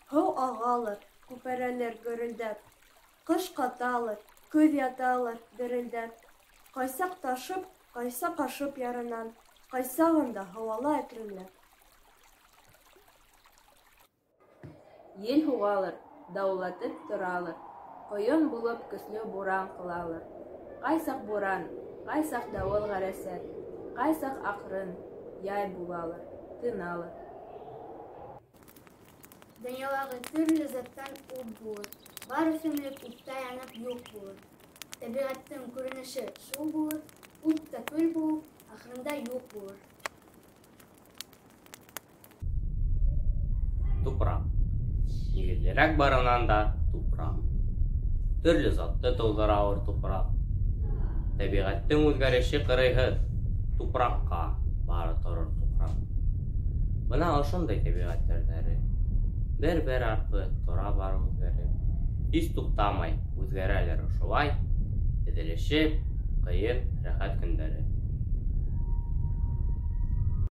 Һыу ағалыр, күперәлер гөрөлдәп. Ҡыш ҡаталыр, көҙ яталыр дерелдәп. Ҡайсаҡ ташып, ҡайсаҡ ашып ярынан, Ҡайсағында һыуала әкренләп. Ел һуғалыр, дауыллатып торалыр, Ҡойон булып көслө буран ҡылалыр. Ҡайсаҡ буран, ҡайсаҡ дауыл ғәрәсәт, Ҡайсаҡ аҡрын, яй булалыр, тыналыр. Донъялағы төрлө заттан ут булыр, Бар үҫемлек утта янып юҡ булыр. Тәбиғәттең күренеше шул булыр, Ут та көл булып, ахырында юҡ булыр. Тупраҡ. Нигеҙлерәк барынан да тупраҡ. Төрлө затты тыуҙыра ауыр тупраҡ. Тәбиғәттең үҙгәреше ҡырыйһыҙ, Тупраҡҡа бары торор туҡрап. Бына ошондай тәбиғәт төрҙәре бер-бер артлы тора бары үҙгәреп. Һис туҡтамай үҙгәрәлер ошолай, Теҙелешеп ҡыйын, рәхәт көндәре.